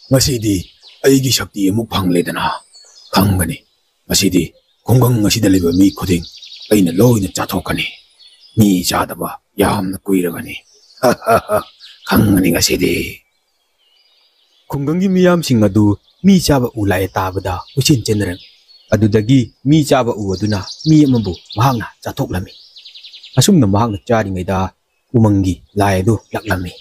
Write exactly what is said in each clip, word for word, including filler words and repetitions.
ꯉꯁꯤꯗꯤ ꯑꯩꯒꯤ ꯁꯛꯇꯤ ꯑꯃꯨꯛ ꯐꯪꯂꯦꯗꯅ꯫ ꯈꯪꯒꯅꯤ, ꯉꯁꯤꯗꯤ ꯈꯨꯡꯒꯪ ꯑꯁꯤꯗ ꯂꯩꯕ ꯃꯤ ꯈꯨꯗꯤꯡ ꯑꯩꯅ ꯂꯣꯏꯅ ꯆꯥꯊꯣꯛꯀꯅꯤ꯫ ꯃꯤ ꯆꯥꯗꯕ ꯌꯥꯝꯅ ꯀꯨꯏꯔꯕꯅꯤ꯫ ꯈꯪꯒꯅꯤ ꯉꯁꯤꯗꯤ꯫ ꯈꯨꯡꯒꯪꯒꯤ ꯃꯤꯌꯥꯝꯁꯤꯡ ꯑꯗꯨ ꯃꯤ ꯆꯥꯕ ꯎ ꯂꯥꯛꯑꯦ ꯇꯥꯕꯗ ꯀꯣꯏꯆꯦꯟ ꯆꯦꯟꯅꯔꯝꯃꯤ꯫ ꯑꯗꯨꯗꯒꯤ ꯃꯤ ꯆꯥꯕ ꯎ ꯑꯗꯨꯅ ꯃꯤ ꯑꯃꯕꯨ ꯃꯍꯥꯛꯅ ꯆꯥꯊꯣꯛꯂꯝꯃꯤ꯫ ꯑꯁꯨꯝꯅ ꯃꯍꯥꯛꯅ ꯆꯥꯔꯤꯉꯩꯗ ꯎꯃꯪꯒꯤ ꯂꯥꯏ ꯑꯗꯨ ꯂꯥꯛꯂꯝꯃꯤ꯫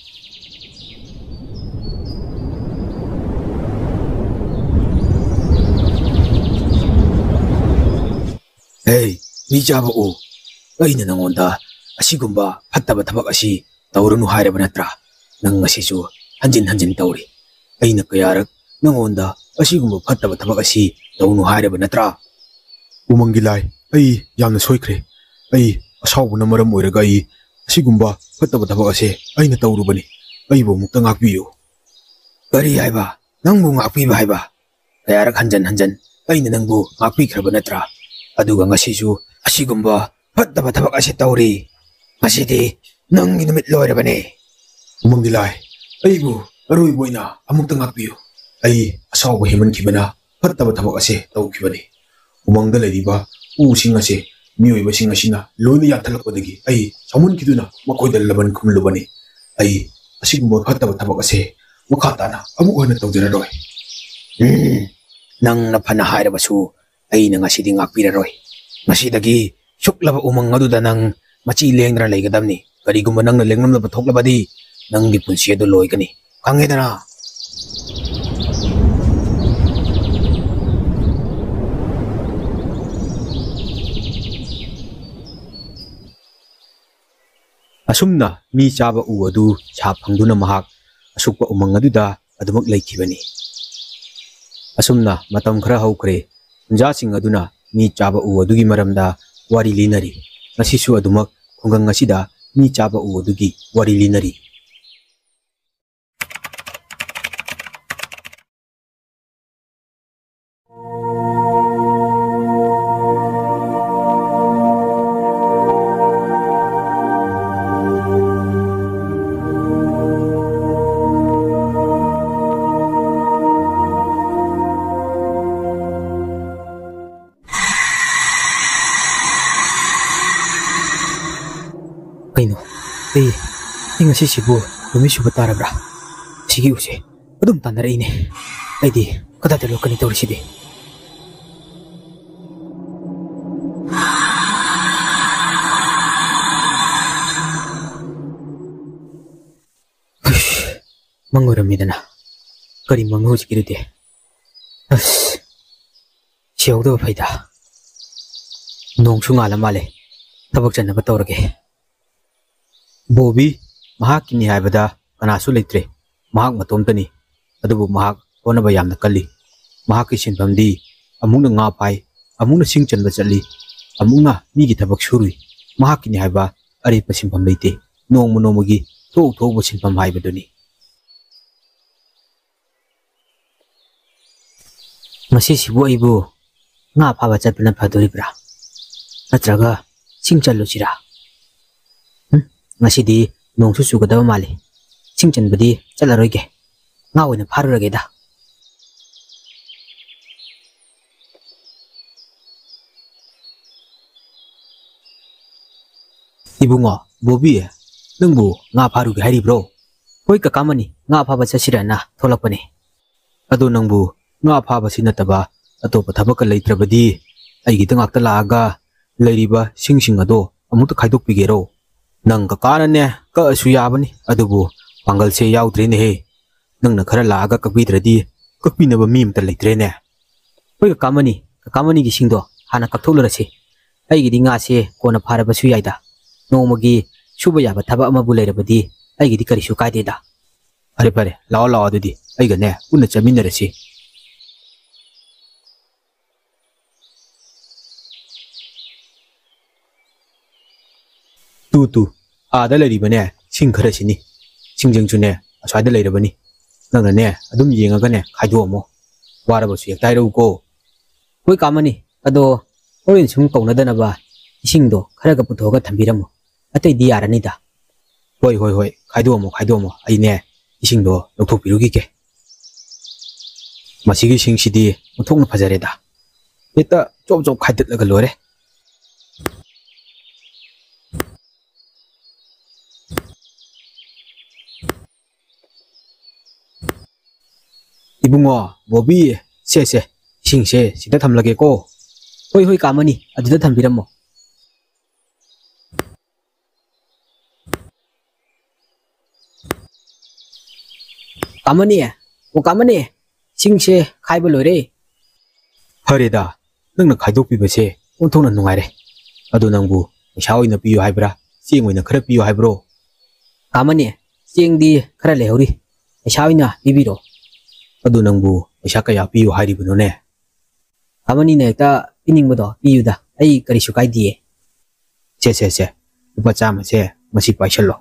"ꯍꯦ, ꯃꯤ ꯆꯥꯕ ꯎ, ꯑꯩꯅ ꯅꯉꯣꯟꯗ ꯑꯁꯤꯒꯨꯝꯕ ꯐꯠꯇꯕ ꯊꯕꯛ ꯑꯁꯤ ꯇꯧꯔꯨꯅꯨ ꯍꯥꯏꯔꯕ ꯅꯠꯇ꯭ꯔꯥ? ꯅꯪ ꯉꯁꯤꯁꯨ ꯍꯟꯖꯤꯟ ꯍꯟꯖꯤꯟ ꯇꯧꯔꯤ꯫ ꯑꯩꯅ ꯀꯌꯥꯔꯛ ꯅꯉꯣꯟꯗ ꯑꯁꯤꯒꯨꯝꯕ ꯐꯠꯇꯕ ꯊꯕꯛ ꯑꯁꯤ ꯇꯧꯅꯨ ꯍꯥꯏꯔꯕ ꯅꯠꯇ꯭ꯔꯥ?" "ꯎꯃꯪꯒꯤ ꯂꯥꯏ, ꯑꯩ ꯌꯥꯝꯅ ꯁꯣꯏꯈ꯭ꯔꯦ꯫ ꯑꯩ ꯑꯁꯥꯎꯕꯅ ꯃꯔꯝ ꯑꯣꯏꯔꯒ ꯑꯩ ꯑꯁꯤꯒꯨꯝꯕ ꯐꯠꯇꯕ ꯊꯕꯛ ꯑꯁꯦ ꯑꯩꯅ ꯇꯧꯔꯨꯕꯅꯤ꯫ ꯑꯩꯕꯨ ꯑꯃꯨꯛꯇ ꯉꯥꯛꯄꯤꯌꯨ꯫" "ꯀꯔꯤ ꯍꯥꯏꯕ? ꯅꯪꯕꯨ ꯉꯥꯛꯄꯤꯕ ꯍꯥꯏꯕ? ꯀꯌꯥꯔꯛ ꯍꯟꯖꯟ ꯍꯟꯖꯟ ꯑꯩꯅ ꯅꯪꯕꯨ ꯉꯥꯛꯄꯤꯈ꯭ꯔꯕ ꯅꯠꯇ꯭ꯔꯥ? ꯑꯗꯨꯒ ꯉꯁꯤꯁꯨ ꯑꯁꯤꯒꯨꯝꯕ ꯐꯠꯇꯕ ꯊꯕꯛ ꯑꯁꯤ ꯇꯧꯔꯤ꯫ ꯉꯁꯤꯗꯤ ꯅꯪꯒꯤ ꯅꯨꯃꯤꯠ ꯂꯣꯏꯔꯕꯅꯦ꯫" "ꯎꯃꯪꯒꯤ ꯂꯥꯏ, ꯑꯩꯕꯨ ꯑꯔꯣꯏꯕ ꯑꯣꯏꯅ ꯑꯃꯨꯛꯇ ꯉꯥꯛꯄꯤꯌꯨ꯫ ꯑꯩ ꯑꯁꯥꯎꯕ ꯍꯦꯟꯃꯟꯈꯤꯕꯅ ꯐꯠꯇꯕ ꯊꯕꯛ ꯑꯁꯦ ꯇꯧꯈꯤꯕꯅꯤ꯫ ꯎꯃꯪꯗ ꯂꯩꯔꯤꯕ ꯎꯁꯤꯡ ꯑꯁꯦ ꯃꯤꯑꯣꯏꯕꯁꯤꯡ ꯑꯁꯤꯅ ꯂꯣꯏꯅ ꯌꯥꯟꯊꯠꯂꯛꯄꯗꯒꯤ ꯑꯩ ꯁꯥꯎꯃꯟꯈꯤꯗꯨꯅ ꯃꯈꯣꯏꯗ ꯂꯃꯟ ꯈꯨꯝꯂꯨꯕꯅꯤ꯫ ꯑꯩ ꯑꯁꯤꯒꯨꯝꯕ ꯐꯠꯇꯕ ꯊꯕꯛ ꯑꯁꯦ ꯃꯈꯥ ꯇꯥꯅ ꯑꯃꯨꯛ ꯍꯟꯅ ꯇꯧꯖꯔꯔꯣꯏ꯫" "ꯎꯝ, ꯅꯪꯅ ꯐꯅ ꯍꯥꯏꯔꯕꯁꯨ ꯑꯩꯅ ꯉꯁꯤꯗꯤ ꯉꯥꯛꯄꯤꯔꯔꯣꯏ꯫ ꯉꯁꯤꯗꯒꯤ ꯁꯨꯛꯂꯕ ꯎꯃꯪ ꯑꯗꯨꯗ ꯅꯪ ꯃꯆꯤ ꯂꯦꯡꯗꯅ ꯂꯩꯒꯗꯕꯅꯤ꯫ ꯀꯔꯤꯒꯨꯝꯕ ꯅꯪꯅ ꯂꯦꯡꯂꯝꯗꯕ ꯊꯣꯛꯂꯕꯗꯤ ꯅꯪꯒꯤ ꯄꯨꯟꯁꯤ ꯑꯗꯨ ꯂꯣꯏꯒꯅꯤ꯫ ꯈꯪꯉꯦꯗꯅ?" ꯑꯁꯨꯝꯅ ꯃꯤ ꯆꯥꯕ ꯎ ꯑꯗꯨ ꯁꯥ ꯐꯪꯗꯨꯅ ꯃꯍꯥꯛ ꯑꯁꯨꯛꯄ ꯎꯃꯪ ꯑꯗꯨꯗ ꯑꯗꯨꯃꯛ ꯂꯩꯈꯤꯕꯅꯤ꯫ ꯑꯁꯨꯝꯅ ꯃꯇꯝ ꯈꯔ ꯍꯧꯈ꯭ꯔꯦ꯫ ꯈꯨꯟꯖꯥꯁꯤꯡ ꯑꯗꯨꯅ ꯃꯤ ꯆꯥꯕ ꯎ ꯑꯗꯨꯒꯤ ꯃꯔꯝꯗ ꯋꯥꯔꯤ ꯂꯤꯅꯔꯤ꯫ ꯉꯁꯤꯁꯨ ꯑꯗꯨꯃꯛ ꯈꯨꯡꯒꯪ ꯑꯁꯤꯗ ꯃꯤ ꯆꯥꯕ ꯎ ꯑꯗꯨꯒꯤ ꯋꯥꯔꯤ ꯂꯤꯅꯔꯤ꯫ ꯑꯩ, ꯑꯩ ꯉꯁꯤꯁꯤꯕꯨ ꯅꯨꯃꯤꯠ ꯁꯨꯕ ꯇꯥꯔꯕ꯭ꯔꯥ? ꯁꯤꯒꯤ ꯎꯁꯦ ꯑꯗꯨꯝ ꯇꯥꯟꯅꯔꯛꯏꯅꯦ꯫ ꯑꯩꯗꯤ ꯀꯗꯥꯏꯗ ꯂꯣꯠꯀꯅꯤ ꯇꯧꯔꯤꯁꯤꯗꯤ? ꯍꯨꯏꯁ, ꯃꯪ ꯑꯣꯏꯔꯝꯃꯤꯗꯅ꯫ ꯀꯔꯤ ꯃꯪꯅꯣ ꯍꯧꯖꯤꯛꯀꯤꯗꯨꯗꯤ? ꯑꯁ, ꯁꯤꯍꯧꯗꯕ ꯐꯩꯗ꯫ ꯅꯣꯡꯁꯨ ꯉꯥꯜꯂ ꯃꯥꯜꯂꯦ꯫ ꯊꯕꯛ ꯆꯠꯅꯕ ꯇꯧꯔꯒꯦ꯫ ꯕꯣꯕꯤ ꯃꯍꯥꯛꯀꯤꯅꯤ ꯍꯥꯏꯕꯗ ꯀꯅꯥꯁꯨ ꯂꯩꯇ꯭ꯔꯦ꯫ ꯃꯍꯥꯛ ꯃꯇꯣꯝꯇꯅꯤ꯫ ꯑꯗꯨꯕꯨ ꯃꯍꯥꯛ ꯍꯣꯠꯅꯕ ꯌꯥꯝꯅ ꯀꯜꯂꯤ꯫ ꯃꯍꯥꯛꯀꯤ ꯁꯤꯟꯐꯝꯗꯤ ꯑꯃꯨꯛꯅ ꯉꯥ ꯐꯥꯏ, ꯑꯃꯨꯛꯅ ꯁꯤꯡ ꯆꯟꯕ ꯆꯠꯂꯤ, ꯑꯃꯨꯛꯅ ꯃꯤꯒꯤ ꯊꯕꯛ ꯁꯨꯔꯨꯏ꯫ ꯃꯍꯥꯛꯀꯤꯅꯤ ꯍꯥꯏꯕ ꯑꯔꯦꯞꯄ ꯁꯤꯟꯐꯝ ꯂꯩꯇꯦ꯫ ꯅꯣꯡꯃ ꯅꯣꯡꯃꯒꯤ ꯊꯣꯛ ꯊꯣꯛꯄ ꯁꯤꯟꯐꯝ ꯍꯥꯏꯕꯗꯨꯅꯤ꯫ ꯉꯁꯤꯁꯤꯕꯨ ꯑꯩꯕꯨ ꯉꯥ ꯐꯥꯕ ꯆꯠꯄꯅ ꯐꯗꯣꯔꯤꯕ꯭ꯔꯥ? ꯅꯠꯇ꯭ꯔꯒ ꯁꯤꯡ ꯆꯜꯂꯨꯁꯤꯔꯥ? ꯎꯝ, ꯉꯁꯤꯗꯤ ꯅꯣꯡꯁꯨ ꯆꯨꯒꯗꯕ ꯃꯥꯜꯂꯤ꯫ ꯁꯤꯡ ꯆꯟꯕꯗꯤ ꯆꯠꯂꯔꯣꯏꯒꯦ꯫ ꯉꯥ ꯑꯣꯏꯅ ꯐꯥꯔꯨꯔꯒꯦꯗ꯫ ꯏꯕꯨꯡꯉꯣ, ꯕꯣꯕꯤ, ꯅꯪꯕꯨ ꯉꯥ ꯐꯥꯔꯨꯒꯦ ꯍꯥꯏꯔꯤꯕ꯭ꯔꯣ? ꯍꯣꯏ ꯀꯀꯥ ꯃꯅꯤ, ꯉꯥ ꯐꯥꯕ ꯆꯠꯁꯤꯔꯅ ꯊꯣꯛꯂꯛꯄꯅꯦ꯫ ꯑꯗꯣ ꯅꯪꯕꯨ ꯉꯥ ꯐꯥꯕꯁꯤ ꯅꯠꯇꯕ ꯑꯇꯣꯞꯄ ꯊꯕꯛꯀ ꯂꯩꯇ꯭ꯔꯕꯗꯤ ꯑꯩꯒꯤꯗ ꯉꯥꯛꯇ ꯂꯥꯛꯑꯒ ꯂꯩꯔꯤꯕ ꯁꯤꯡꯁꯤꯡ ꯑꯗꯣ ꯑꯃꯨꯛꯇ ꯈꯥꯏꯗꯣꯛꯄꯤꯒꯦꯔꯣ? ꯅꯪ ꯀꯀꯥꯅꯅꯦ ꯀꯛꯑꯁꯨ ꯌꯥꯕꯅꯤ, ꯑꯗꯨꯕꯨ ꯄꯥꯡꯒꯜꯁꯦ ꯌꯥꯎꯗ꯭ꯔꯦꯅꯦꯍꯦ꯫ ꯅꯪꯅ ꯈꯔ ꯂꯥꯛꯑꯒ ꯀꯛꯄꯤꯗ꯭ꯔꯗꯤ ꯀꯛꯄꯤꯅꯕ ꯃꯤ ꯑꯃꯇ ꯂꯩꯇ꯭ꯔꯦꯅꯦ꯫ ꯍꯣꯏ ꯀꯀꯥ ꯃꯅꯤ, ꯀꯀꯥ ꯃꯅꯤꯒꯤ ꯁꯤꯡꯗꯣ ꯍꯥꯟꯅ ꯀꯛꯊꯣꯛꯂꯨꯔꯁꯤ꯫ ꯑꯩꯒꯤꯗꯤ ꯉꯥꯁꯦ ꯀꯣꯟꯅ ꯐꯥꯔꯕꯁꯨ ꯌꯥꯏꯗ꯫ ꯅꯣꯡꯃꯒꯤ ꯁꯨꯕ ꯌꯥꯕ ꯊꯕꯛ ꯑꯃꯕꯨ ꯂꯩꯔꯕꯗꯤ ꯑꯩꯒꯤꯗꯤ ꯀꯔꯤꯁꯨ ꯀꯥꯏꯗꯦꯗ꯫ ꯐꯔꯦ ꯐꯔꯦ, ꯂꯥꯛꯑꯣ ꯂꯥꯛꯑꯣ, ꯑꯗꯨꯗꯤ ꯑꯩꯒꯅꯦ ꯄꯨꯟꯅ ꯆꯠꯃꯤꯟꯅꯔꯁꯤ꯫ ꯇꯨ ꯇꯨ, ꯑꯥꯗ ꯂꯩꯔꯤꯕꯅꯦ ꯁꯤꯡ ꯈꯔꯁꯤꯅꯤ꯫ ꯁꯤꯡꯖꯪꯁꯨꯅꯦ ꯑꯁ꯭ꯋꯥꯏꯗ ꯂꯩꯔꯕꯅꯤ꯫ ꯅꯪꯅꯅꯦ ꯑꯗꯨꯝ ꯌꯦꯡꯉꯒꯅꯦ ꯈꯥꯏꯗꯣꯛꯑꯝꯃꯣ꯫ ꯋꯥꯔꯕꯁꯨ ꯍꯦꯛꯇ ꯍꯥꯏꯔꯛꯎꯀꯣ꯫ ꯍꯣꯏ ꯀꯥꯃꯅꯤ, ꯑꯗꯣ ꯍꯣꯔꯦꯟ ꯁꯨꯝ ꯀꯧꯅꯗꯅꯕ ꯏꯁꯤꯡꯗꯣ ꯈꯔꯒ ꯄꯨꯊꯣꯛꯑꯒ ꯊꯝꯕꯤꯔꯝꯃꯣ꯫ ꯑꯇꯩꯗꯤ ꯌꯥꯔꯅꯤꯗ꯫ ꯍꯣꯏ ꯍꯣꯏ ꯍꯣꯏ, ꯈꯥꯏꯗꯣꯛꯑꯝꯃꯣ ꯈꯥꯏꯗꯣꯛꯑꯝꯃꯣ, ꯑꯩꯅꯦ ꯏꯁꯤꯡꯗꯣ ꯂꯧꯊꯣꯛꯄꯤꯔꯨꯈꯤꯒꯦ꯫ ꯃꯁꯤꯒꯤ ꯁꯤꯡꯁꯤꯗꯤ ꯑꯣꯟꯊꯣꯛꯅ ꯐꯖꯔꯦꯗ꯫ ꯍꯦꯛꯇ ꯆꯣꯞ ꯆꯣꯞ ꯈꯥꯏꯗꯠꯂꯒ ꯂꯣꯏꯔꯦ꯫ ꯏꯕꯨꯡꯉꯣ, ꯕꯣꯕꯤ, ꯁꯦ, ꯁꯦ, ꯏꯁꯤꯡꯁꯦ ꯁꯤꯗ ꯊꯝꯂꯒꯦꯀꯣ꯫ ꯍꯣꯏ, ꯍꯣꯏ, ꯀꯥ ꯃꯅꯤ, ꯑꯗꯨꯗ ꯊꯝꯕꯤꯔꯝꯃꯣ꯫ ꯀꯥ ꯃꯅꯤ, ꯑꯣ, ꯀꯥ ꯃꯅꯤ, ꯏꯁꯤꯡꯁꯦ ꯈꯥꯏꯕ ꯂꯣꯏꯔꯦ꯫ ꯐꯔꯦꯗ, ꯅꯪꯅ ꯈꯥꯏꯗꯣꯛꯄꯤꯕꯁꯦ ꯑꯣꯟꯊꯣꯛꯅ ꯅꯨꯡꯉꯥꯏꯔꯦ꯫ ꯑꯗꯨ ꯅꯪꯕꯨ ꯄꯩꯁꯥ ꯑꯣꯏꯅ ꯄꯤꯌꯨ ꯍꯥꯏꯕ꯭ꯔꯥ, ꯆꯦꯡ ꯑꯣꯏꯅ ꯈꯔ ꯄꯤꯌꯨ ꯍꯥꯏꯕ꯭ꯔꯣ? ꯀꯥ ꯃꯅꯤ, ꯆꯦꯡꯗꯤ ꯈꯔ ꯂꯩꯍꯧꯔꯤ, ꯄꯩꯁꯥ ꯑꯣꯏꯅ ꯄꯤꯕꯤꯔꯣ꯫ ꯑꯗꯨ ꯅꯪꯕꯨ ꯄꯩꯁꯥ ꯀꯌꯥ ꯄꯤꯌꯨ ꯍꯥꯏꯔꯤꯕꯅꯣꯅꯦ? ꯀꯥ ꯃꯅꯤꯅ ꯍꯦꯛꯇ ꯄꯤꯅꯤꯡꯕꯗꯣ ꯄꯤꯌꯨꯗ, ꯑꯩ ꯀꯔꯤꯁꯨ ꯀꯥꯏꯗꯤꯌꯦ꯫ ꯁꯦ, ꯁꯦ, ꯁꯦ, ꯂꯨꯄꯥ ꯆꯥꯝꯃꯁꯦ ꯃꯁꯤ ꯄꯥꯏꯁꯜꯂꯣ꯫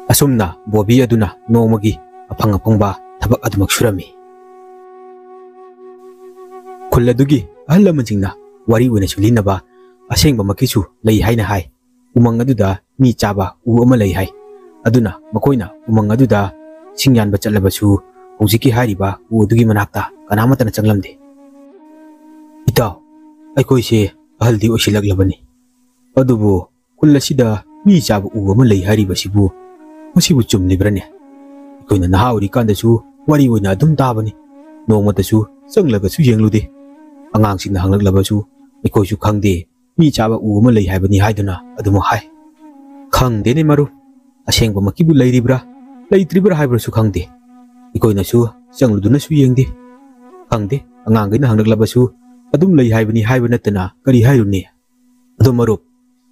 ꯑꯁꯨꯝꯅ ꯕꯣꯕꯤ ꯑꯗꯨꯅ ꯅꯣꯡꯃꯒꯤ ꯑꯐꯪ ꯑꯐꯪꯕ ꯊꯕꯛ ꯑꯗꯨꯃꯛ ꯁꯨꯔꯝꯃꯤ꯫ ꯈꯨꯜ ꯑꯗꯨꯒꯤ ꯑꯍꯜ ꯂꯃꯟꯁꯤꯡꯅ ꯋꯥꯔꯤ ꯑꯣꯏꯅꯁꯨ ꯂꯤꯅꯕ ꯑꯁꯦꯡꯕꯃꯛꯀꯤꯁꯨ ꯂꯩ ꯍꯥꯏꯅ ꯍꯥꯏ꯫ ꯎꯃꯪ ꯑꯗꯨꯗ ꯃꯤ ꯆꯥꯕ ꯎ ꯑꯃ ꯂꯩ ꯍꯥꯏ꯫ ꯑꯗꯨꯅ ꯃꯈꯣꯏꯅ ꯎꯃꯪ ꯑꯗꯨꯗ ꯁꯤꯡ ꯌꯥꯟꯕ ꯆꯠꯂꯕꯁꯨ ꯍꯧꯖꯤꯛꯀꯤ ꯍꯥꯏꯔꯤꯕ ꯎ ꯑꯗꯨꯒꯤ ꯃꯅꯥꯛꯇ ꯀꯅꯥꯃꯠꯇꯅ ꯆꯪꯂꯝꯗꯦ꯫ "ꯏꯇꯥꯎ, ꯑꯩꯈꯣꯏꯁꯦ ꯑꯍꯜꯗꯤ ꯑꯣꯏꯁꯤꯜꯂꯛꯂꯕꯅꯤ꯫ ꯑꯗꯨꯕꯨ ꯈꯨꯜ ꯑꯁꯤꯗ ꯃꯤ ꯆꯥꯕ ꯎ ꯑꯃ ꯂꯩ ꯍꯥꯏꯔꯤꯕꯁꯤꯕꯨ ꯃꯁꯤꯕꯨ ꯆꯨꯝꯂꯤꯕ꯭ꯔꯅꯦ? ꯑꯩꯈꯣꯏꯅ ꯅꯍꯥ ꯑꯣꯏꯔꯤꯀꯥꯟꯗꯁꯨ ꯋꯥꯔꯤ ꯑꯣꯏꯅ ꯑꯗꯨꯝ ꯇꯥꯕꯅꯤ, ꯅꯣꯡꯃꯇꯁꯨ ꯆꯪꯂꯒꯁꯨ ꯌꯦꯡꯂꯨꯗꯦ꯫ ꯑꯉꯥꯡꯁꯤꯡꯅ ꯍꯪꯂꯛꯂꯕꯁꯨ ꯑꯩꯈꯣꯏꯁꯨ ꯈꯪꯗꯦ, ꯃꯤ ꯆꯥꯕ ꯎ ꯑꯃ ꯂꯩ ꯍꯥꯏꯕꯅꯤ" ꯍꯥꯏꯗꯨꯅ ꯑꯗꯨꯃꯛ ꯍꯥꯏ꯫ ꯈꯪꯗꯦꯅꯦ ꯃꯔꯨꯞ, ꯑꯁꯦꯡꯕꯃꯛꯀꯤꯕꯨ ꯂꯩꯔꯤꯕ꯭ꯔꯥ ꯂꯩꯇ꯭ꯔꯤꯕ꯭ꯔꯥ ꯍꯥꯏꯕꯁꯨ ꯈꯪꯗꯦ꯫ ꯑꯩꯈꯣꯏꯅꯁꯨ ꯆꯪꯂꯨꯗꯨꯅꯁꯨ ꯌꯦꯡꯗꯦ꯫ ꯈꯪꯗꯦ, ꯑꯉꯥꯡꯈꯩꯅ ꯍꯪꯂꯛꯂꯕꯁꯨ ꯑꯗꯨꯝ ꯂꯩ ꯍꯥꯏꯕꯅꯤ ꯍꯥꯏꯕ ꯅꯠꯇꯅ ꯀꯔꯤ ꯍꯥꯏꯔꯨꯅꯤ? ꯑꯗꯣ ꯃꯔꯨꯞ,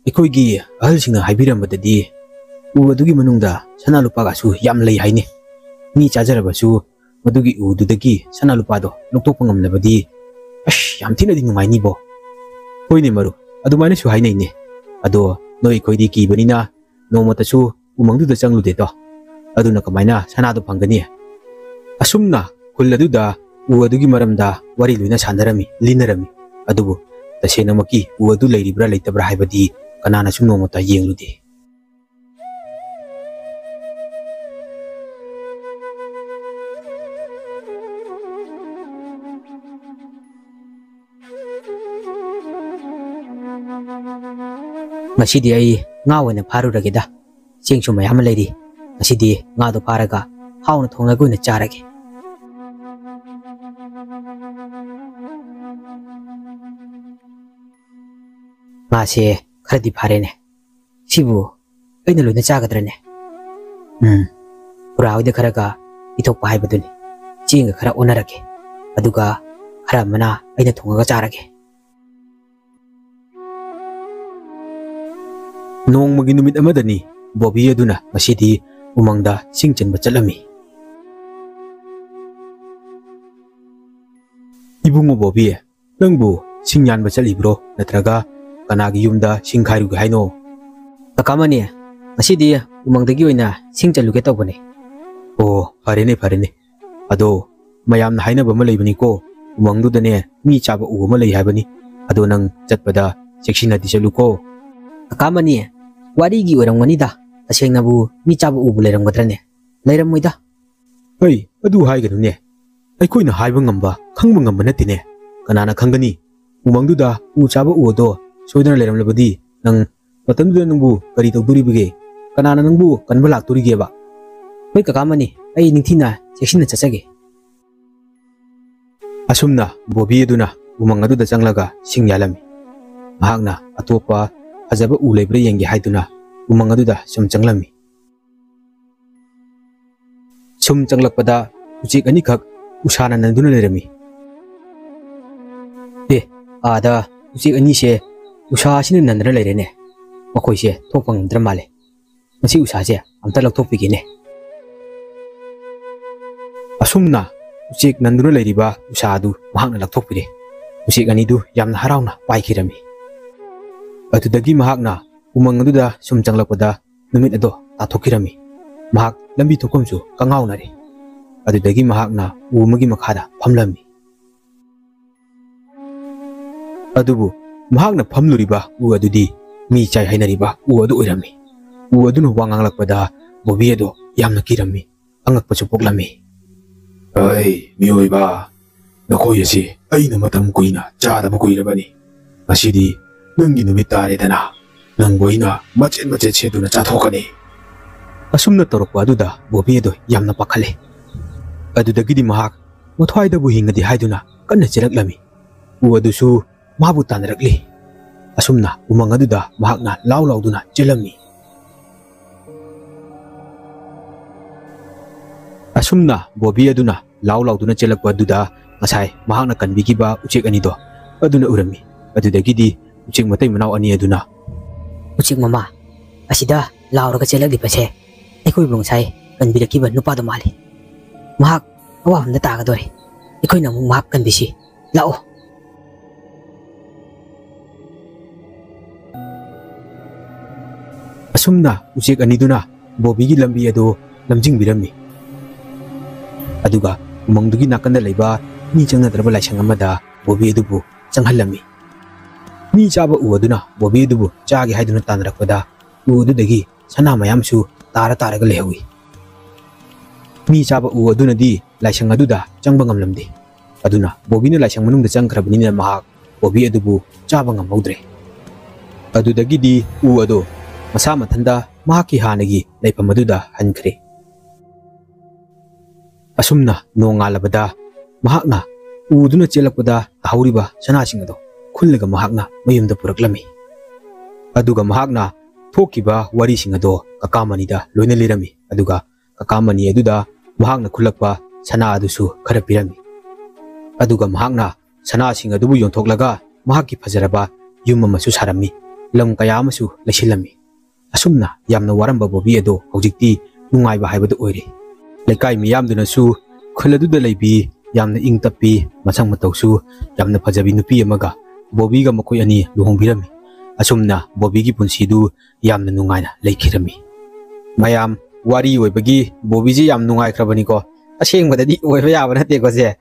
ꯑꯩꯈꯣꯏꯒꯤ ꯑꯍꯜꯁꯤꯡꯅ ꯍꯥꯏꯕꯤꯔꯝꯕꯗꯗꯤ ꯎ ꯑꯗꯨꯒꯤ ꯃꯅꯨꯡꯗ ꯁꯅꯥ ꯂꯨꯄꯥꯒꯁꯨ ꯌꯥꯝ ꯂꯩ ꯍꯥꯏꯅꯤ꯫ ꯃꯤ ꯆꯥꯖꯔꯕꯁꯨ ꯃꯗꯨꯒꯤ ꯎꯗꯨꯗꯒꯤ ꯁꯅꯥ ꯂꯨꯄꯥꯗꯣ ꯂꯧꯊꯣꯛꯄ ꯉꯝꯂꯕꯗꯤ ꯑꯁ, ꯌꯥꯝ ꯊꯤꯅꯗꯤ ꯅꯨꯡꯉꯥꯏꯅꯤꯕꯣ꯫ ꯍꯣꯏꯅꯦ ꯃꯔꯨꯞ, ꯑꯗꯨꯃꯥꯏꯅꯁꯨ ꯍꯥꯏꯅꯩꯅꯦ꯫ ꯑꯗꯣ ꯅꯣꯏ ꯑꯩꯈꯣꯏꯗꯤ ꯀꯤꯕꯅꯤꯅ ꯅꯣꯡꯃꯇꯁꯨ ꯎꯃꯪꯗꯨꯗ ꯆꯪꯂꯨꯗꯦꯗꯣ꯫ ꯑꯗꯨꯅ ꯀꯃꯥꯏꯅ ꯁꯅꯥꯗꯣ ꯐꯪꯒꯅꯤ? ꯑꯁꯨꯝꯅ ꯈꯨꯜ ꯑꯗꯨꯗ ꯎ ꯑꯗꯨꯒꯤ ꯃꯔꯝꯗ ꯋꯥꯔꯤ ꯂꯣꯏꯅ ꯁꯥꯟꯅꯔꯝꯃꯤ, ꯂꯤꯅꯔꯝꯃꯤ꯫ ꯑꯗꯨꯕꯨ ꯇꯁꯦꯡꯅꯃꯛꯀꯤ ꯎ ꯑꯗꯨ ꯂꯩꯔꯤꯕ꯭ꯔꯥ ꯂꯩꯇꯕ꯭ꯔꯥ ꯍꯥꯏꯕꯗꯤ ꯀꯅꯥꯅꯁꯨ ꯅꯣꯡꯃꯇ ꯌꯦꯡꯂꯨꯗꯦ꯫ "ꯉꯁꯤꯗꯤ ꯑꯩ ꯉꯥ ꯑꯣꯏꯅ ꯐꯥꯔꯨꯔꯒꯦꯗ꯫ ꯆꯦꯡꯁꯨ ꯃꯌꯥꯝ ꯑꯃ ꯂꯩꯔꯤ꯫ ꯉꯁꯤꯗꯤ ꯉꯥꯗꯣ ꯐꯥꯔꯒ ꯍꯥꯎꯅ ꯊꯣꯡꯂꯒ ꯑꯣꯏꯅ ꯆꯥꯔꯒꯦ꯫ ꯉꯥꯁꯦ ꯈꯔꯗꯤ ꯐꯥꯔꯦꯅꯦ꯫ ꯁꯤꯕꯨ ꯑꯩꯅ ꯂꯣꯏꯅ ꯆꯥꯒꯗ꯭ꯔꯅꯦ? ꯎꯝ, ꯈꯨꯔꯥ ꯍꯣꯏꯗ ꯈꯔꯒ ꯄꯤꯊꯣꯛꯄ ꯍꯥꯏꯕꯗꯨꯅꯤ꯫ ꯆꯦꯡꯒ ꯈꯔ ꯑꯣꯟꯅꯔꯛꯀꯦ, ꯑꯗꯨꯒ ꯈꯔ ꯑꯃꯅ ꯑꯩꯅ ꯊꯣꯡꯉꯒ ꯆꯥꯔꯒꯦ꯫ ꯅꯣꯡꯃꯒꯤ ꯅꯨꯃꯤꯠ ꯑꯃꯗꯅꯤ ꯕꯣꯕꯤ ꯑꯗꯨꯅ ꯉꯁꯤꯗꯤ ꯎꯃꯪꯗ ꯁꯤꯡ ꯆꯟꯕ ꯆꯠꯂꯝꯃꯤ꯫ "ꯏꯕꯨꯡꯉꯣ ꯕꯣꯕꯤ, ꯅꯪꯕꯨ ꯁꯤꯡ ꯌꯥꯟꯕ ꯆꯠꯂꯤꯕ꯭ꯔꯣ? ꯅꯠꯇ꯭ꯔꯒ ꯀꯅꯥꯒꯤ ꯌꯨꯝꯗ ꯁꯤꯡ ꯈꯥꯏꯔꯨꯒꯦ ꯍꯥꯏꯅꯣ?" "ꯀꯀꯥ ꯃꯅꯤ, ꯉꯁꯤꯗꯤ ꯎꯃꯪꯗꯒꯤ ꯑꯣꯏꯅ ꯁꯤꯡ ꯆꯜꯂꯨꯒꯦ ꯇꯧꯕꯅꯦ꯫" "ꯑꯣ, ꯐꯔꯦꯅꯦ, ꯐꯔꯦꯅꯦ꯫ ꯑꯗꯣ ꯃꯌꯥꯝꯅ ꯍꯥꯏꯅꯕ ꯑꯃ ꯂꯩꯕꯅꯤꯀꯣ, ꯎꯃꯪꯗꯨꯗꯅꯦ ꯃꯤ ꯆꯥꯕ ꯎ ꯑꯃ ꯂꯩ ꯍꯥꯏꯕꯅꯤ꯫ ꯑꯗꯣ ꯅꯪ ꯆꯠꯄꯗ ꯆꯦꯛꯁꯤꯟꯅꯗꯤ ꯆꯠꯂꯨꯀꯣ꯫" "ꯀꯀꯥ ꯃꯅꯤ, ꯋꯥꯔꯤꯒꯤ ꯑꯣꯏꯔꯝꯒꯅꯤꯗ꯫ ꯇꯁꯦꯡꯅꯕꯨ ꯃꯤ ꯆꯥꯕ ꯎꯕꯨ ꯂꯩꯔꯝꯒꯗ꯭ꯔꯅꯦ? ꯂꯩꯔꯝꯃꯣꯏꯗ꯫" "ꯍꯩ, ꯑꯗꯨ ꯍꯥꯏꯒꯅꯨꯅꯦ꯫ ꯑꯩꯈꯣꯏꯅ ꯍꯥꯏꯕ ꯉꯝꯕ, ꯈꯪꯕ ꯉꯝꯕ ꯅꯠꯇꯦꯅꯦ꯫ ꯀꯅꯥꯅ ꯈꯪꯒꯅꯤ? ꯎꯃꯪꯗꯨꯗ ꯎ ꯆꯥꯕ ꯎ ꯑꯗꯣ ꯁꯣꯏꯗꯅ ꯂꯩꯔꯝꯂꯕꯗꯤ ꯅꯪ ꯃꯇꯝꯗꯨꯗ ꯅꯪꯕꯨ ꯀꯔꯤ ꯇꯧꯗꯣꯔꯤꯕꯒꯦ? ꯀꯅꯥꯅ ꯅꯪꯕꯨ ꯀꯟꯕ ꯂꯥꯛꯇꯣꯔꯤꯒꯦꯕ?" "ꯍꯣꯏ ꯀꯀꯥ ꯃꯅꯤ, ꯑꯩ ꯅꯤꯡꯊꯤꯅ ꯆꯦꯛꯁꯤꯟꯅ ꯆꯠꯆꯒꯦ꯫" ꯑꯁꯨꯝꯅ ꯕꯣꯕꯤ ꯑꯗꯨꯅ ꯎꯃꯪ ꯑꯗꯨꯗ ꯆꯪꯂꯒ ꯁꯤꯡ ꯌꯥꯜꯂꯝꯃꯤ꯫ ꯃꯍꯥꯛꯅ ꯑꯇꯣꯞꯄ ꯐꯖꯕ ꯎ ꯂꯩꯕ꯭ꯔꯥ ꯌꯦꯡꯒꯦ ꯍꯥꯏꯗꯨꯅ ꯎꯃꯪ ꯑꯗꯨꯗ ꯁꯨꯝ ꯆꯪꯂꯝꯃꯤ꯫ ꯁꯨꯝ ꯆꯪꯂꯛꯄꯗ ꯎꯆꯦꯛ ꯑꯅꯤꯈꯛ ꯎꯁꯥꯅ ꯅꯟꯗꯨꯅ ꯂꯩꯔꯝꯃꯤ꯫ "ꯑꯦ, ꯑꯥꯗ ꯎꯆꯦꯛ ꯑꯅꯤꯁꯦ ꯎꯁꯥ ꯑꯁꯤꯅ ꯅꯟꯗꯨꯅ ꯂꯩꯔꯦꯅꯦ꯫ ꯃꯈꯣꯏꯁꯦ ꯊꯣꯛꯄ ꯉꯝꯗ꯭ꯔ ꯃꯥꯜꯂꯦ꯫ ꯃꯁꯤ ꯎꯁꯥꯁꯦ ꯑꯝꯇ ꯂꯧꯊꯣꯛꯄꯤꯒꯦꯅꯦ꯫" ꯑꯁꯨꯝꯅ ꯎꯆꯦꯛ ꯅꯟꯗꯨꯅ ꯂꯩꯔꯤꯕ ꯎꯁꯥ ꯑꯗꯨ ꯃꯍꯥꯛꯅ ꯂꯧꯊꯣꯛꯄꯤꯔꯦ꯫ ꯎꯆꯦꯛ ꯑꯅꯤꯗꯨ ꯌꯥꯝꯅ ꯍꯔꯥꯎꯅ ꯄꯥꯏꯈꯤꯔꯝꯃꯤ꯫ ꯑꯗꯨꯗꯒꯤ ꯃꯍꯥꯛꯅ ꯎꯃꯪ ꯑꯗꯨꯗ ꯁꯨꯝ ꯆꯪꯂꯛꯄꯗ ꯅꯨꯃꯤꯠ ꯑꯗꯣ ꯇꯥꯊꯣꯛꯈꯤꯔꯝꯃꯤ꯫ ꯃꯍꯥꯛ ꯂꯝꯕꯤ ꯊꯣꯛꯐꯝꯁꯨ ꯀꯉꯥꯎꯅꯔꯦ꯫ ꯑꯗꯨꯗꯒꯤ ꯃꯍꯥꯛꯅ ꯎ ꯑꯃꯒꯤ ꯃꯈꯥꯗ ꯐꯝꯂꯝꯃꯤ꯫ ꯑꯗꯨꯕꯨ ꯃꯍꯥꯛꯅ ꯐꯝꯂꯨꯔꯤꯕ ꯎ ꯑꯗꯨꯗꯤ ꯃꯤ ꯆꯥꯏ ꯍꯥꯏꯅꯔꯤꯕ ꯎ ꯑꯗꯨ ꯑꯣꯏꯔꯝꯃꯤ꯫ ꯎ ꯑꯗꯨꯅ ꯋꯥ ꯉꯥꯡꯂꯛꯄꯗ ꯕꯣꯕꯤ ꯑꯗꯣ ꯌꯥꯝꯅ ꯀꯤꯔꯝꯃꯤ, ꯑꯉꯛꯄꯁꯨ ꯄꯣꯛꯂꯝꯃꯤ꯫ "ꯑꯩ ꯃꯤꯑꯣꯏꯕ, ꯅꯈꯣꯏ ꯑꯁꯤ ꯑꯩꯅ ꯃꯇꯝ ꯀꯨꯏꯅ ꯆꯥꯗꯕ ꯀꯨꯏꯔꯕꯅꯤ꯫ ꯉꯁꯤꯗꯤ ꯅꯪꯒꯤ ꯅꯨꯃꯤꯠ ꯇꯥꯔꯦꯗꯅ, ꯅꯪꯕꯨ ꯑꯩꯅ ꯃꯆꯦꯠ ꯃꯆꯦꯠ ꯁꯦꯠꯇꯨꯅ ꯆꯥꯊꯣꯛꯀꯅꯤ꯫" ꯑꯁꯨꯝꯅ ꯇꯧꯔꯛꯄ ꯑꯗꯨꯗ ꯕꯣꯕꯤ ꯑꯗꯨ ꯌꯥꯝꯅ ꯄꯥꯈꯠꯂꯦ꯫ ꯑꯗꯨꯗꯒꯤꯗꯤ ꯃꯍꯥꯛ ꯃꯊ꯭ꯋꯥꯏꯗꯕꯨ ꯍꯤꯡꯉꯗꯤ ꯍꯥꯏꯗꯨꯅ ꯀꯟꯅ ꯆꯦꯜꯂꯛꯂꯝꯃꯤ꯫ ꯎ ꯑꯗꯨꯁꯨ ꯃꯥꯕꯨ ꯇꯥꯟꯅꯔꯛꯂꯤ꯫ ꯑꯁꯨꯝꯅ ꯎꯃꯪ ꯑꯗꯨꯗ ꯃꯍꯥꯛꯅ ꯂꯥꯎ ꯂꯥꯎꯗꯨꯅ ꯆꯦꯜꯂꯝꯃꯤ꯫ ꯑꯁꯨꯝꯅ ꯕꯣꯕꯤ ꯑꯗꯨꯅ ꯂꯥꯎ ꯂꯥꯎꯗꯨꯅ ꯆꯦꯜꯂꯛꯄ ꯑꯗꯨꯗ ꯉꯁꯥꯏ ꯃꯍꯥꯛꯅ ꯀꯟꯕꯤꯈꯤꯕ ꯎꯆꯦꯛ ꯑꯅꯤꯗꯣ ꯑꯗꯨꯅ ꯎꯔꯝꯃꯤ꯫ ꯑꯗꯨꯗꯒꯤꯗꯤ ꯎꯆꯦꯛ ꯃꯇꯩ ꯃꯅꯥꯎ ꯑꯅꯤ ꯑꯗꯨꯅ, "ꯎꯆꯦꯛ ꯃꯃꯥ, ꯑꯁꯤꯗ ꯂꯥꯎꯔꯒ ꯆꯦꯜꯂꯛꯂꯤꯕꯁꯦ ꯑꯩꯈꯣꯏꯕꯨ ꯉꯁꯥꯏ ꯀꯟꯕꯤꯔꯛꯈꯤꯕ ꯅꯨꯄꯥꯗꯣ ꯃꯥꯜꯂꯤ꯫ ꯃꯍꯥꯛ ꯑꯋꯥꯐꯝꯗ ꯇꯥꯒꯗꯧꯔꯦ꯫ ꯑꯩꯈꯣꯏꯅ ꯑꯃꯨꯛ ꯃꯍꯥꯛ ꯀꯟꯕꯤꯁꯤ꯫ ꯂꯥꯛꯑꯣ꯫" ꯑꯁꯨꯝꯅ ꯎꯆꯦꯛ ꯑꯅꯤꯗꯨꯅ ꯕꯣꯕꯤꯒꯤ ꯂꯝꯕꯤ ꯑꯗꯨ ꯂꯝꯖꯤꯡꯕꯤꯔꯝꯃꯤ꯫ ꯑꯗꯨꯒ ꯎꯃꯪꯗꯨꯒꯤ ꯅꯥꯀꯟꯗ ꯂꯩꯕ ꯃꯤ ꯆꯪꯅꯗ꯭ꯔꯕ ꯂꯥꯏꯁꯪ ꯑꯃꯗ ꯕꯣꯕꯤ ꯑꯗꯨꯕꯨ ꯆꯪꯍꯜꯂꯝꯃꯤ꯫ ꯃꯤ ꯆꯥꯕ ꯎ ꯑꯗꯨꯅ ꯕꯣꯕꯤ ꯑꯗꯨꯕꯨ ꯆꯥꯒꯦ ꯍꯥꯏꯗꯨꯅ ꯇꯥꯟꯅꯔꯛꯄꯗ ꯎ ꯑꯗꯨꯗꯒꯤ ꯁꯅꯥ ꯃꯌꯥꯝꯁꯨ ꯇꯥꯔ ꯇꯥꯔꯒ ꯂꯩꯍꯧꯏ꯫ ꯃꯤ ꯆꯥꯕ ꯎ ꯑꯗꯨꯅꯗꯤ ꯂꯥꯏꯁꯪ ꯑꯗꯨꯗ ꯆꯪꯕ ꯉꯝꯂꯝꯗꯦ꯫ ꯑꯗꯨꯅ ꯕꯣꯕꯤꯅ ꯂꯥꯏꯁꯪ ꯃꯅꯨꯡꯗ ꯆꯪꯈ꯭ꯔꯕꯅꯤꯅ ꯃꯍꯥꯛ ꯕꯣꯕꯤ ꯑꯗꯨꯕꯨ ꯆꯥꯕ ꯉꯝꯍꯧꯗ꯭ꯔꯦ꯫ ꯑꯗꯨꯗꯒꯤꯗꯤ ꯎ ꯑꯗꯨ ꯃꯁꯥ ꯃꯊꯟꯇ ꯃꯍꯥꯛꯀꯤ ꯍꯥꯟꯅꯒꯤ ꯂꯩꯐꯝ ꯑꯗꯨꯗ ꯍꯟꯈ꯭ꯔꯦ꯫ ꯑꯁꯨꯝꯅ ꯅꯣꯡꯉꯥꯜꯂꯕꯗ ꯃꯍꯥꯛꯅ ꯎꯗꯨꯅ ꯆꯦꯜꯂꯛꯄꯗ ꯇꯥꯍꯧꯔꯤꯕ ꯁꯅꯥꯁꯤꯡ ꯑꯗꯣ ꯈꯨꯜꯂꯒ ꯃꯍꯥꯛꯅ ꯃꯌꯨꯝꯗ ꯄꯨꯔꯛꯂꯝꯃꯤ꯫ ꯑꯗꯨꯒ ꯃꯍꯥꯛꯅ ꯊꯣꯛꯈꯤꯕ ꯋꯥꯔꯤꯁꯤꯡ ꯑꯗꯣ ꯀꯀꯥ ꯃꯅꯤꯗ ꯂꯣꯏꯅ ꯂꯤꯔꯝꯃꯤ꯫ ꯑꯗꯨꯒ ꯀꯀꯥ ꯃꯅꯤ ꯑꯗꯨꯗ ꯃꯍꯥꯛꯅ ꯈꯨꯜꯂꯛꯄ ꯁꯅꯥ ꯑꯗꯨꯁꯨ ꯈꯔ ꯄꯤꯔꯝꯃꯤ꯫ ꯑꯗꯨꯒ ꯃꯍꯥꯛꯅ ꯁꯅꯥꯁꯤꯡ ꯑꯗꯨꯕꯨ ꯌꯣꯟꯊꯣꯛꯂꯒ ꯃꯍꯥꯛꯀꯤ ꯐꯖꯔꯕ ꯌꯨꯝ ꯑꯃꯁꯨ ꯁꯥꯔꯝꯃꯤ, ꯂꯝ ꯀꯌꯥ ꯑꯃꯁꯨ ꯂꯩꯁꯤꯜꯂꯝꯃꯤ꯫ ꯑꯁꯨꯝꯅ ꯌꯥꯝꯅ ꯋꯥꯔꯝꯕ ꯕꯣꯕꯤ ꯑꯗꯣ ꯍꯧꯖꯤꯛꯇꯤ ꯅꯨꯡꯉꯥꯏꯕ ꯍꯥꯏꯕꯗꯨ ꯑꯣꯏꯔꯦ꯫ ꯂꯩꯀꯥꯏ ꯃꯤꯌꯥꯝꯗꯨꯅꯁꯨ ꯈꯨꯜ ꯑꯗꯨꯗ ꯂꯩꯕꯤ ꯌꯥꯝꯅ ꯏꯪ ꯇꯞꯄꯤ, ꯃꯁꯛ ꯃꯇꯧꯁꯨ ꯌꯥꯝꯅ ꯐꯖꯕꯤ ꯅꯨꯄꯤ ꯑꯃꯒ ꯕꯣꯕꯤꯒ ꯃꯈꯣꯏ ꯑꯅꯤ ꯂꯨꯍꯣꯡꯕꯤꯔꯝꯃꯤ꯫ ꯑꯁꯨꯝꯅ ꯕꯣꯕꯤꯒꯤ ꯄꯨꯟꯁꯤꯗꯨ ꯌꯥꯝꯅ ꯅꯨꯡꯉꯥꯏꯅ ꯂꯩꯈꯤꯔꯝꯃꯤ꯫ ꯃꯌꯥꯝ, ꯋꯥꯔꯤ ꯑꯣꯏꯕꯒꯤ ꯕꯣꯕꯤꯁꯦ ꯌꯥꯝ ꯅꯨꯡꯉꯥꯏꯈ꯭ꯔꯕꯅꯤꯀꯣ꯫ ꯑꯁꯦꯡꯕꯗꯗꯤ ꯑꯣꯏꯕ ꯌꯥꯕ ꯅꯠꯇꯦꯀꯣ ꯁꯦ꯫